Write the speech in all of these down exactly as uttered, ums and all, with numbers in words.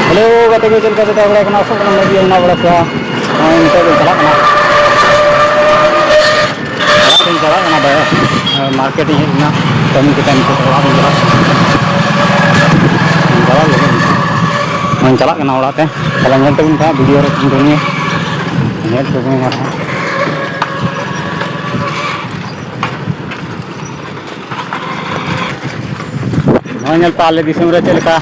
Hello ᱜᱟᱛᱮ ᱠᱚ, ᱪᱮᱫ ᱞᱮᱠᱟ ᱯᱮ ᱛᱟᱦᱮᱸ ᱵᱟᱲᱟ ᱠᱟᱱᱟ? ᱟᱥᱚᱜ ᱠᱟᱱᱟ ᱢᱚᱡᱽ ᱜᱮ ᱢᱮᱱᱟᱜ ᱵᱟᱲᱟ ᱯᱮᱭᱟ᱾ ᱱᱚᱜᱼᱚᱭ ᱱᱤᱛᱚᱜ ᱫᱚ ᱪᱟᱞᱟᱜ ᱠᱟᱱᱟ, ᱚᱲᱟᱜ ᱤᱧ ᱪᱟᱞᱟᱜ ᱠᱟᱱᱟ, ᱵᱟᱭ-, ᱢᱟᱨᱠᱮᱴ ᱤᱧ ᱦᱮᱡ ᱮᱱᱟ, ᱠᱟᱹᱢᱤ ᱠᱟᱛᱮ ᱱᱤᱛᱚᱜ ᱫᱚ ᱚᱲᱟᱜ ᱤᱧ ᱪᱟᱞᱟᱜ ᱠᱟᱱᱟ᱾ ᱪᱟᱞᱟᱜ ᱞᱟᱹᱜᱤᱫ ᱱᱚᱜᱼᱚᱭ ᱪᱟᱞᱟᱜ ᱠᱟᱱᱟ ᱚᱲᱟᱜ ᱛᱮ᱾ ᱛᱟᱦᱞᱮ ᱧᱮᱞ ᱛᱟᱵᱚᱱ ᱯᱮ ᱦᱟᱸᱜ ᱵᱷᱤᱰᱤᱭᱳ ᱨᱮ continue, ᱧᱮᱞ ᱛᱟᱵᱚᱱ ᱟᱨᱦᱚᱸ᱾ ᱱᱚᱜᱼᱚᱭ ᱧᱮᱞ ᱯᱮ ᱟᱞᱮ ᱫᱤᱥᱚᱢ ᱨᱮ ᱪᱮᱫ ᱞᱮᱠᱟ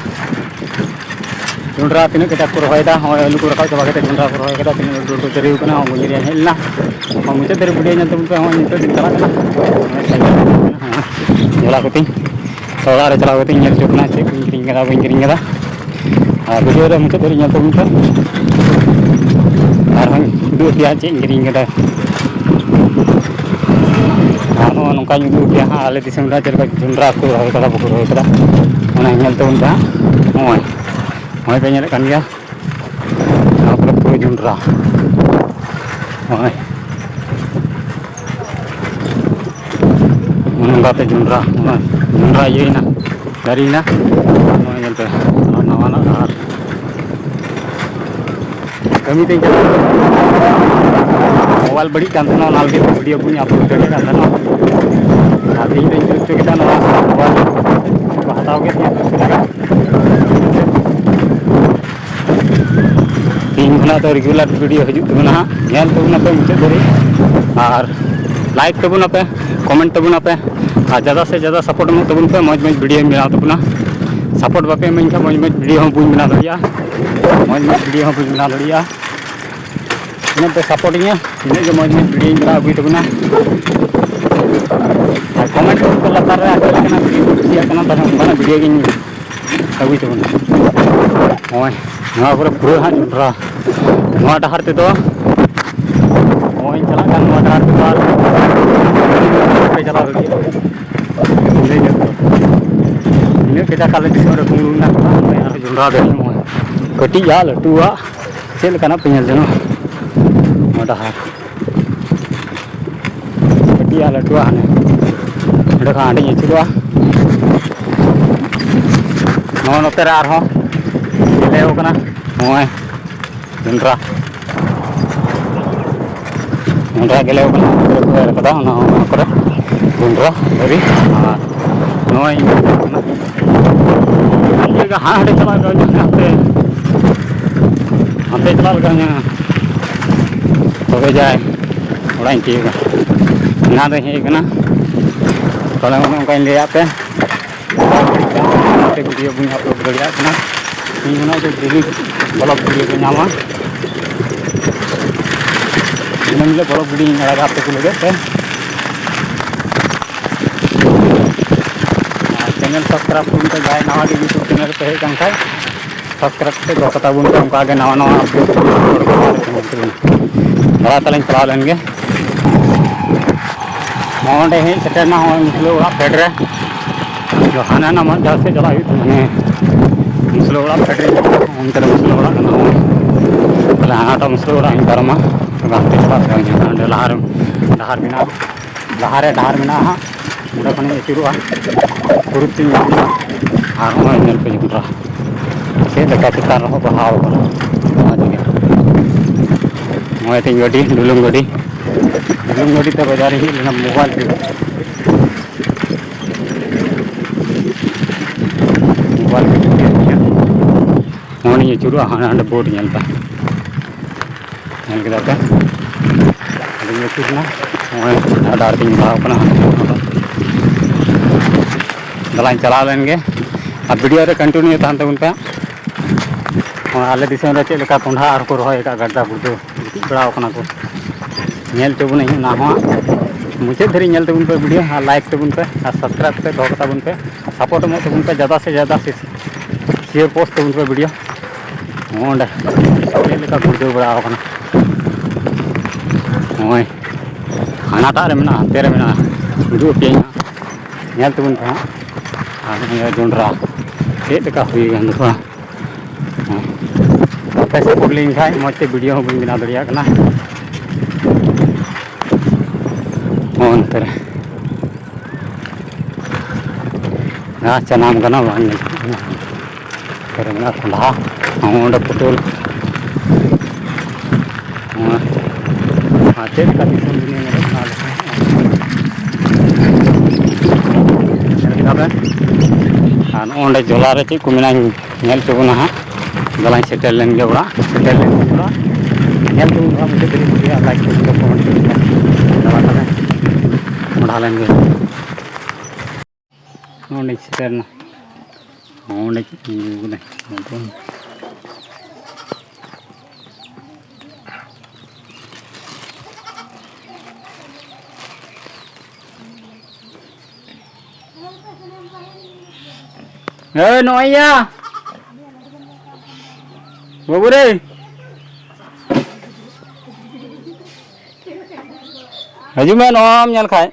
ᱡᱚᱸᱰᱨᱟ ᱛᱤᱱᱟᱹᱜ ᱠᱟᱡᱟᱠ ᱠᱚ ᱨᱚᱦᱚᱭᱮᱫᱟ᱾ ᱱᱚᱜᱼᱚᱭ ᱟᱹᱞᱩ ᱠᱚ ᱨᱟᱠᱟᱵ ᱪᱟᱵᱟ ᱠᱟᱛᱮ ᱡᱚᱸᱰᱨᱟ ᱠᱚ ᱨᱚᱦᱚᱭ ᱠᱟᱫᱟ᱾ ᱛᱤᱱᱟᱹᱜ ᱞᱟᱹᱴᱩ ᱞᱟᱹᱴᱩ ᱫᱟᱨᱮ ᱠᱟᱱᱟ, ᱩᱱᱠᱩ ᱧᱮᱞ ᱦᱮᱡ ᱞᱮᱱᱟ᱾ ᱢᱩᱪᱟᱹᱫ ᱫᱷᱟᱹᱨᱤᱡ ᱵᱷᱤᱰᱤᱭᱳ ᱧᱮᱞ ᱛᱟᱵᱚᱱ ᱯᱮ᱾ ᱱᱚᱜᱼᱚᱭ ᱱᱤᱛᱚᱜ ᱫᱤᱱ ᱪᱟᱞᱟᱜ ᱠᱟᱱᱟ, ᱡᱚᱞᱟ ᱠᱚᱛᱤᱧ ᱛᱚ ᱚᱲᱟᱜ ᱨᱮ ᱪᱟᱞᱟᱣ ᱠᱟᱛᱮ ᱧᱮᱞ ᱦᱚᱪᱚ ᱠᱟᱱᱟ ᱪᱮᱫ ᱠᱚᱧ ᱠᱤᱨᱤᱧ ᱠᱟᱫᱟ, ᱵᱟᱹᱧ ᱠᱤᱨᱤᱧ ᱠᱟᱫᱟ᱾ ᱟᱨ ᱵᱷᱤᱰᱤᱭᱳ ᱨᱮ ᱢᱩᱪᱟᱹᱫ ᱫᱷᱟᱹᱨᱤᱡ ᱧᱮᱞ ᱛᱟᱵᱚᱱ ᱯᱮ, ᱟᱨᱦᱚᱸᱧ ᱩᱫᱩᱜ ᱟᱯᱮᱭᱟ ᱪᱮᱫ ᱤᱧ ᱠᱤᱨᱤᱧ ᱠᱟᱫᱟ᱾ ᱟᱨ ᱱᱚᱜᱼᱚᱭ ᱱᱚᱝᱠᱟᱧ ᱩᱫᱩᱜ ᱟᱯᱮᱭᱟ ᱦᱟᱸᱜ ᱟᱞᱮ ᱫᱤᱥᱚᱢ ᱨᱮ ᱪᱮᱫ ᱞᱮᱠᱟ ᱡᱚᱸᱰᱨᱟ ᱠᱚ ᱨᱚᱦᱚᱭ ᱠᱟᱫᱟ, ᱵᱟᱠᱚ ᱨᱚᱦᱚᱭ ᱠᱟᱫᱟ, ᱚᱱᱟ ᱧᱮᱞ ᱛᱟᱵᱚᱱ ᱯᱮ ᱦᱟᱸᱜ᱾ ᱱᱚᱜᱼᱚᱭ, ᱱᱚᱜᱼᱚᱭ ᱯᱮ ᱧᱮᱞᱮᱫ ᱠᱟᱱ ᱜᱮᱭᱟ, ᱱᱚᱣᱟ ᱠᱚᱨᱮ ᱯᱩᱨᱟᱹ ᱡᱚᱸᱰᱨᱟ᱾ ᱱᱚᱜᱼᱚᱭ᱾ ᱱᱚᱜᱼᱚ ᱱᱚᱝᱠᱟᱛᱮ ᱡᱚᱸᱰᱨᱟ, ᱚᱱᱟ ᱡᱚᱸᱰᱨᱟ ᱤᱭᱟᱹᱭᱮᱱᱟ, ᱫᱟᱨᱮᱭᱮᱱᱟ᱾ ᱱᱚᱜᱼᱚᱭ ᱧᱮᱞ ᱯᱮ, ᱱᱚᱣᱟ ᱱᱟᱣᱟᱱᱟᱜ ᱟᱨ ᱠᱟᱹᱢᱤ ᱛᱮᱧ ᱪᱟᱞᱟᱜ ᱠᱟᱱᱟ᱾ ᱢᱳᱵᱟᱭᱤᱞ ᱵᱟᱹᱲᱤᱡ ᱠᱟᱱ ᱛᱟᱦᱮᱱᱟ, ᱚᱱᱟ ᱞᱟᱹᱜᱤᱫ ᱵᱷᱤᱰᱤᱭᱳ ᱵᱟᱹᱧ ᱟᱯᱞᱳᱰ ᱫᱟᱲᱮᱭᱟᱜ ᱠᱟᱱ ᱛᱟᱦᱮᱱᱟ᱾ ᱟᱨ ᱛᱮᱦᱮᱧ ᱫᱚᱧ ᱡᱩᱛ ᱦᱚᱪᱚ ᱠᱮᱫᱟ, ᱱᱚᱣᱟ ᱢᱳᱵᱟᱭᱤᱞ ᱠᱚ ᱦᱟᱛᱟᱣ ᱠᱮᱫ ᱛᱤᱧᱟ, ᱡᱩᱛ ᱠᱮᱫᱟ᱾ ᱛᱮᱦᱮᱧ ᱠᱷᱚᱱᱟᱜ ᱫᱚ ᱨᱮᱜᱩᱞᱟᱨ ᱵᱷᱤᱰᱤᱭᱳ ᱦᱤᱡᱩᱜ ᱛᱟᱵᱚᱱᱟ ᱦᱟᱸᱜ, ᱧᱮᱞ ᱛᱟᱵᱚᱱᱟᱯᱮ ᱢᱩᱪᱟᱹᱫ ᱫᱷᱟᱹᱨᱤᱡ, ᱟᱨ ᱞᱟᱭᱤᱠ ᱛᱟᱵᱚᱱᱟᱯᱮ, ᱠᱚᱢᱮᱱᱴ ᱛᱟᱵᱚᱱᱟᱯᱮ, ᱟᱨ ᱡᱟᱫᱟ ᱥᱮ ᱡᱟᱫᱟ ᱥᱟᱯᱳᱨᱴ ᱮᱢᱚᱜ ᱛᱟᱵᱚᱱ ᱯᱮ᱾ ᱢᱚᱡᱽ ᱢᱚᱡᱽ ᱵᱷᱤᱰᱤᱭᱳᱧ ᱵᱮᱱᱟᱣ ᱛᱟᱵᱚᱱᱟ᱾ ᱥᱟᱯᱳᱨᱴ ᱵᱟᱯᱮ ᱤᱢᱟᱹᱧ ᱠᱷᱟᱱ ᱢᱚᱡᱽ ᱢᱚᱡᱽ ᱵᱷᱤᱰᱤᱭᱳ ᱦᱚᱸ ᱵᱟᱹᱧ ᱵᱮᱱᱟᱣ ᱫᱟᱲᱮᱭᱟᱜᱼᱟ, ᱢᱚᱡᱽ ᱢᱚᱡᱽ ᱵᱷᱤᱰᱤᱭᱳ ᱦᱚᱸ ᱵᱟᱹᱧ ᱵᱮᱱᱟᱣ ᱫᱟᱲᱮᱭᱟᱜᱼᱟ᱾ ᱛᱤᱱᱟᱹᱜ ᱯᱮ ᱥᱟᱯᱳᱨᱴ ᱤᱧᱟ, ᱤᱱᱟᱹᱜ ᱜᱮ ᱢᱚᱡᱽ ᱢᱚᱡᱽ ᱵᱷᱤᱰᱤᱭᱳᱧ ᱵᱮᱱᱟᱣ ᱟᱹᱜᱩᱭ ᱛᱟᱵᱚᱱᱟ᱾ ᱟᱨ ᱠᱚᱢᱮᱱᱴ ᱠᱚ ᱞᱟᱛᱟᱨ ᱨᱮ ᱪᱮᱫ ᱞᱮᱠᱟᱱᱟᱜ ᱵᱷᱤᱰᱤᱭᱳ ᱯᱮ ᱠᱩᱥᱤᱭᱟᱜ ᱠᱟᱱᱟ, ᱛᱟᱦᱞᱮ ᱚᱱᱠᱟᱱᱟᱜ ᱵᱷᱤᱰᱤᱭᱳ ᱜᱤᱧ ᱟᱹᱜᱩᱭ ᱛᱟᱵᱚᱱᱟ᱾ ᱱᱚᱜᱼᱚᱭ ᱱᱚᱣᱟ ᱠᱚᱨᱮ ᱯᱩᱨᱟᱹ ᱦᱟᱸᱜ ᱡᱚᱱᱰᱨᱟ᱾ ᱱᱚᱣᱟ ᱰᱟᱦᱟᱨ ᱛᱮᱫᱚ ᱱᱚᱜᱼᱚᱭ ᱪᱟᱞᱟᱜ ᱠᱟᱱ, ᱱᱚᱣᱟ ᱰᱟᱦᱟᱨ ᱛᱮᱫᱚ ᱟᱨ ᱵᱟᱯᱮ ᱪᱟᱞᱟᱣ ᱫᱟᱲᱮᱭᱟᱜᱼᱟ᱾ ᱤᱱᱟᱹᱜ ᱠᱟᱡᱟᱠ ᱟᱞᱮ ᱫᱤᱥᱚᱢ ᱨᱮ ᱠᱩᱢᱵᱽᱲᱩ ᱢᱮᱱᱟᱜ ᱠᱚᱣᱟ᱾ ᱱᱚᱜᱼᱚᱭ ᱟᱨ ᱡᱚᱱᱰᱨᱟ ᱫᱟᱨᱮ, ᱱᱚᱜᱼᱚᱭ ᱠᱟᱹᱴᱤᱡ ᱟᱜ ᱞᱟᱹᱴᱩᱣᱟᱜ ᱪᱮᱫ ᱞᱮᱠᱟᱱᱟᱜ ᱯᱮ ᱧᱮᱞ ᱡᱚᱝᱟ᱾ ᱱᱚᱣᱟ ᱰᱟᱦᱟᱨ ᱠᱟᱹᱴᱤᱡ ᱟᱨ ᱞᱟᱹᱴᱩᱣᱟᱜ ᱦᱟᱱᱮ ᱚᱸᱰᱮ ᱠᱷᱚᱱ ᱦᱟᱸᱰᱮᱧ ᱟᱹᱪᱩᱨᱚᱜᱼᱟ᱾ ᱱᱚᱜᱼᱚ ᱱᱚᱛᱮ ᱨᱮ ᱟᱨᱦᱚᱸ ᱜᱮᱞᱮᱣ ᱠᱟᱱᱟ᱾ ᱱᱚᱜᱼᱚᱭ ᱡᱚᱸᱰᱨᱟ, ᱡᱚᱸᱰᱨᱟ ᱜᱮᱞᱮᱣ ᱠᱟᱱᱟ, ᱚᱱᱟ ᱠᱚᱨᱮ ᱠᱚ ᱮᱨ ᱠᱟᱫᱟ, ᱚᱱᱟ, ᱚᱱᱟ ᱠᱚᱨᱮ ᱡᱚᱸᱰᱨᱟ ᱫᱟᱨᱮ᱾ ᱟᱨ ᱱᱚᱜᱼᱚᱭ ᱤᱧ ᱦᱟᱸᱰᱮ ᱪᱟᱞᱟᱜ ᱞᱟᱜᱟᱣ ᱤᱧᱟ, ᱦᱟᱱᱛᱮ, ᱦᱟᱱᱛᱮ ᱪᱟᱞᱟᱜ ᱞᱟᱜᱟᱣ ᱤᱧᱟ᱾ ᱛᱚᱵᱮ ᱡᱟᱭ ᱚᱲᱟᱜ ᱤᱧ ᱛᱤᱭᱳᱜᱟ᱾ ᱮᱱᱟᱱ ᱨᱮᱧ ᱦᱮᱡ ᱠᱟᱱᱟ, ᱛᱟᱦᱞᱮ ᱚᱱᱮ ᱚᱱᱠᱟᱧ ᱞᱟᱹᱭᱟᱫ ᱯᱮ᱾ ᱚᱱᱟᱛᱮ ᱵᱷᱤᱰᱤᱭᱳ ᱵᱟᱹᱧ ᱟᱯᱞᱳᱰ ᱫᱟᱲᱮᱭᱟᱜ ᱠᱟᱱᱟ᱾ ᱤᱧ ᱢᱮᱱᱟ ᱡᱮ ᱰᱮᱞᱤ ᱵᱞᱚᱜ ᱵᱷᱤᱰᱤᱭᱳ ᱯᱮ ᱧᱟᱢᱟ᱾ ᱫᱤᱱᱟᱹᱢ ᱦᱤᱞᱳᱜ ᱵᱞᱚᱜ ᱵᱷᱤᱰᱤᱭᱳᱧ ᱟᱲᱟᱜᱟ ᱟᱯᱮ ᱠᱚ ᱞᱟᱹᱜᱤᱫ ᱛᱮ᱾ ᱟᱨ ᱪᱮᱱᱮᱞ ᱥᱟᱵᱥᱠᱨᱟᱭᱤᱵ ᱠᱚ ᱢᱤᱫᱴᱮᱱ ᱡᱟᱦᱟᱸᱭ ᱱᱟᱣᱟ ᱜᱮ ᱭᱩᱴᱩᱵᱽ ᱪᱮᱱᱮᱞ ᱨᱮᱯᱮ ᱦᱮᱡ ᱟᱠᱟᱱ ᱠᱷᱟᱡ, ᱥᱟᱵᱥᱠᱨᱟᱭᱤᱵ ᱠᱟᱛᱮ ᱫᱚᱦᱚ ᱠᱟᱛᱟ ᱵᱚᱱ ᱯᱮ, ᱚᱱᱠᱟ ᱜᱮ ᱱᱟᱣᱟ ᱱᱟᱣᱟ ᱟᱯᱰᱮᱴ ᱠᱚ ᱧᱟᱢ ᱛᱟᱵᱚᱱᱟ᱾ ᱫᱟᱬᱟ ᱛᱟᱞᱟᱧ ᱪᱟᱞᱟᱣ ᱞᱮᱱ ᱜᱮ᱾ ᱱᱚᱜᱼᱚᱭ ᱱᱚᱰᱮ ᱦᱮᱡ ᱥᱮᱴᱮᱨ ᱮᱱᱟ, ᱱᱚᱜᱼᱚᱭ ᱢᱩᱥᱞᱟᱹ ᱚᱲᱟᱜ ᱯᱷᱮᱰ ᱨᱮ᱾ ᱟᱫᱚ ᱦᱟᱱᱟ ᱱᱟ ᱢᱟᱫ ᱡᱟᱦᱟᱸ ᱥᱮᱫ ᱪᱟᱞᱟᱜ ᱦᱩᱭᱩᱜ ᱛᱟᱦᱮᱸᱫ, ᱦᱮᱸ, ᱢᱩᱥᱞᱟᱹ ᱚᱲᱟᱜ ᱯᱷᱮᱰ ᱨᱮ, ᱚᱱᱛᱮ ᱨᱮ ᱢᱩᱥᱞᱟᱹ ᱚᱲᱟᱜ ᱠᱟᱱᱟ᱾ ᱛᱟᱦᱞᱮ ᱦᱟᱱᱟᱴᱟᱜ ᱢᱩᱥᱞᱟᱹ ᱚᱲᱟᱜ ᱤᱧ ᱯᱟᱨᱚᱢᱟ, ᱛᱚᱵᱮ ᱦᱟᱱᱛᱮ ᱪᱟᱞᱟᱜ ᱦᱩᱭᱩᱜᱼᱟ᱾ ᱚᱸᱰᱮ ᱞᱟᱦᱟ ᱨᱮ ᱰᱟᱦᱟᱨ ᱢᱮᱱᱟᱜᱼᱟ, ᱞᱟᱦᱟ ᱨᱮ ᱰᱟᱦᱟᱨ ᱢᱮᱱᱟᱜᱼᱟ ᱦᱟᱸᱜ, ᱚᱸᱰᱮ ᱠᱷᱚᱱᱤᱧ ᱟᱹᱪᱩᱨᱚᱜᱼᱟ᱾ ᱯᱩᱨᱩᱵ ᱛᱤᱧ ᱧᱮᱞᱟ᱾ ᱟᱨ ᱱᱚᱜᱼᱚᱭ ᱧᱮᱞ ᱯᱮ ᱡᱚᱱᱰᱨᱟ ᱪᱮᱫ ᱞᱮᱠᱟ ᱪᱮᱛᱟᱱ ᱨᱮᱦᱚᱸ ᱵᱟᱦᱟᱣ ᱠᱟᱱᱟ᱾ ᱱᱚᱣᱟ ᱡᱟᱭᱜᱟ, ᱱᱚᱜᱼᱚᱭ ᱛᱤᱧ ᱜᱟᱹᱰᱤ, ᱰᱩᱞᱩᱝ ᱜᱟᱹᱰᱤ, ᱰᱩᱞᱩᱝ ᱜᱟᱹᱰᱤ ᱛᱮ ᱵᱟᱡᱟᱨ ᱤᱧ ᱦᱮᱡ ᱞᱮᱱᱟ ᱢᱳᱵᱟᱭᱤᱞ ᱛᱮ᱾ ᱢᱳᱵᱟᱭᱤᱞ ᱛᱮ ᱱᱚᱜᱼᱚᱭ ᱤᱧ ᱟᱹᱪᱩᱨᱚᱜᱼᱟ, ᱦᱟᱸᱰᱮ, ᱦᱟᱸᱰᱮ ᱵᱳᱨᱰ ᱧᱮᱞ ᱯᱮ᱾ ᱧᱮᱞ ᱠᱮᱫᱟ ᱯᱮ? ᱟᱫᱚᱧ ᱟᱹᱪᱩᱨ ᱮᱱᱟ᱾ ᱱᱚᱜᱼᱚᱭ ᱰᱟᱦᱟᱨ ᱛᱤᱧ ᱵᱟᱦᱟᱣ ᱠᱟᱱᱟ᱾ ᱫᱮᱞᱟᱧ ᱪᱟᱞᱟᱣ ᱞᱮᱱ ᱜᱮ᱾ ᱟᱨ ᱵᱷᱤᱰᱤᱭᱳ ᱨᱮ ᱠᱚᱱᱴᱤᱱᱤᱭᱩ ᱛᱟᱦᱮᱱ ᱛᱟᱵᱚᱱ ᱯᱮ᱾ ᱱᱚᱣᱟ ᱟᱞᱮ ᱫᱤᱥᱚᱢ ᱨᱮ ᱪᱮᱫ ᱞᱮᱠᱟ ᱠᱚᱸᱰᱷᱟ ᱟᱨ ᱠᱚ ᱨᱚᱦᱚᱭ ᱟᱠᱟᱫ ᱜᱟᱰᱨᱟ ᱜᱩᱰᱨᱟᱹ᱾ ᱵᱟᱲᱟᱣ ᱠᱟᱱᱟ ᱠᱚ᱾ ᱧᱮᱞ ᱦᱚᱪᱚ ᱵᱚᱱᱟᱹᱧ ᱚᱱᱟ ᱦᱚᱸ᱾ ᱢᱩᱪᱟᱹᱫ ᱫᱷᱟᱹᱨᱤᱡ ᱧᱮᱞ ᱛᱟᱵᱚᱱ ᱯᱮ ᱵᱷᱤᱰᱤᱭᱳ ᱟᱨ ᱞᱟᱭᱤᱠ ᱛᱟᱵᱚᱱ ᱯᱮ ᱟᱨ ᱥᱟᱵᱥᱠᱨᱟᱭᱤᱵ ᱠᱟᱛᱮ ᱫᱚᱦᱚ ᱠᱟᱛᱟ ᱵᱚᱱ ᱯᱮ᱾ ᱥᱟᱯᱳᱨᱴ ᱮᱢᱚᱜ ᱛᱟᱵᱚᱱ ᱯᱮ ᱡᱟᱫᱟ ᱥᱮ ᱡᱟᱫᱟ ᱥᱮ ᱥᱮᱭᱟᱨ ᱯᱳᱥᱴ ᱛᱟᱵᱚᱱ ᱯᱮ ᱵᱷᱤᱰᱤᱭᱳ᱾ ᱚᱸᱰᱮ ᱪᱮᱫ ᱞᱮᱠᱟ ᱜᱩᱲᱫᱟᱹᱣ ᱵᱟᱲᱟᱣ ᱠᱟᱱᱟ᱾ ᱱᱚᱜᱼᱚᱭ ᱦᱟᱱᱟᱴᱟᱜ ᱨᱮ ᱢᱮᱱᱟᱜᱼᱟ, ᱦᱟᱱᱛᱮ ᱨᱮ ᱢᱮᱱᱟᱜᱼᱟ, ᱩᱫᱩᱜ ᱟᱯᱮᱭᱟᱹᱧ ᱦᱟᱸᱜ, ᱧᱮᱞ ᱛᱟᱵᱚᱱ ᱯᱮ ᱦᱟᱸᱜ᱾ ᱟᱨ ᱱᱤᱭᱟᱹ ᱡᱚᱱᱰᱨᱟ ᱪᱮᱫ ᱞᱮᱠᱟ ᱦᱩᱭ ᱟᱠᱟᱱ ᱛᱟᱠᱚᱣᱟ᱾ ᱦᱮᱸ᱾ ᱵᱟᱯᱮ ᱥᱟᱯᱳᱨᱴ ᱞᱤᱧ ᱠᱷᱟᱡ ᱢᱚᱡᱽ ᱛᱮ ᱵᱷᱤᱰᱤᱭᱳ ᱦᱚᱸ ᱵᱟᱹᱧ ᱵᱮᱱᱟᱣ ᱫᱟᱲᱮᱭᱟᱜ ᱠᱟᱱᱟ᱾ ᱦᱚᱸ ᱚᱱᱛᱮ ᱨᱮ ᱡᱟᱦᱟᱸ ᱡᱟᱱᱟᱢ ᱠᱟᱱᱟ ᱵᱟᱝ ᱧᱮᱞᱚᱜ ᱠᱟᱱᱟ᱾ ᱚᱱᱛᱮ ᱨᱮ ᱢᱮᱱᱟᱜᱼᱟ ᱠᱚᱸᱰᱷᱟ, ᱦᱚᱸ ᱚᱸᱰᱮ ᱯᱚᱴᱚᱞ᱾ ᱦᱚᱸ᱾ ᱟᱨ ᱪᱮᱫ ᱞᱮᱠᱟ ᱫᱤᱥᱚᱢ ᱫᱩᱱᱤᱭᱟᱹ ᱧᱮᱞᱚᱜ ᱠᱟᱱᱟ ᱟᱞᱮ ᱥᱮᱫ᱾ ᱧᱮᱞ ᱠᱮᱫᱟ ᱯᱮ? ᱟᱨ ᱱᱚᱜᱼᱚ ᱱᱚᱸᱰᱮ ᱡᱚᱞᱟ ᱨᱮ ᱪᱮᱫ ᱠᱚ ᱢᱮᱱᱟᱜᱼᱟ ᱧᱮᱞ ᱦᱚᱪᱚ ᱵᱚᱱᱟ ᱦᱟᱸᱜ᱾ ᱫᱮᱞᱟᱧ ᱥᱮᱴᱮᱨ ᱞᱮᱱ ᱜᱮ ᱚᱲᱟᱜ, ᱥᱮᱴᱮᱨ ᱞᱮᱱ ᱜᱮ ᱚᱲᱟᱜ᱾ ᱧᱮᱞ ᱛᱟᱵᱚᱱ ᱯᱮ ᱦᱟᱸᱜ ᱢᱩᱪᱟᱹᱫ ᱫᱷᱟᱹᱵᱤᱡ ᱵᱷᱤᱰᱤᱭᱳ ᱟᱨ ᱞᱟᱭᱤᱠ ᱛᱟᱵᱚᱱ ᱯᱮ, ᱠᱚᱢᱮᱱᱴ ᱛᱟᱵᱚᱱ ᱯᱮ᱾ ᱫᱮᱞᱟ ᱛᱟᱦᱞᱮ ᱠᱚᱸᱰᱷᱟ ᱞᱮᱱ ᱜᱮ᱾ ᱱᱚᱸᱰᱮᱧ ᱥᱮᱴᱮᱨ ᱮᱱᱟ᱾ ᱱᱚᱸᱰᱮ ᱪᱮᱫ ᱤᱧ ᱟᱹᱜᱩ ᱠᱟᱫᱟ? ᱮᱭ ᱱᱚᱜᱼᱚᱭ ᱭᱟ᱾ ᱵᱟᱹᱵᱩ ᱨᱮ᱾ ᱦᱤᱡᱩᱜ ᱢᱮ, ᱱᱚᱣᱟᱢ ᱧᱮᱞ ᱠᱷᱟᱡ᱾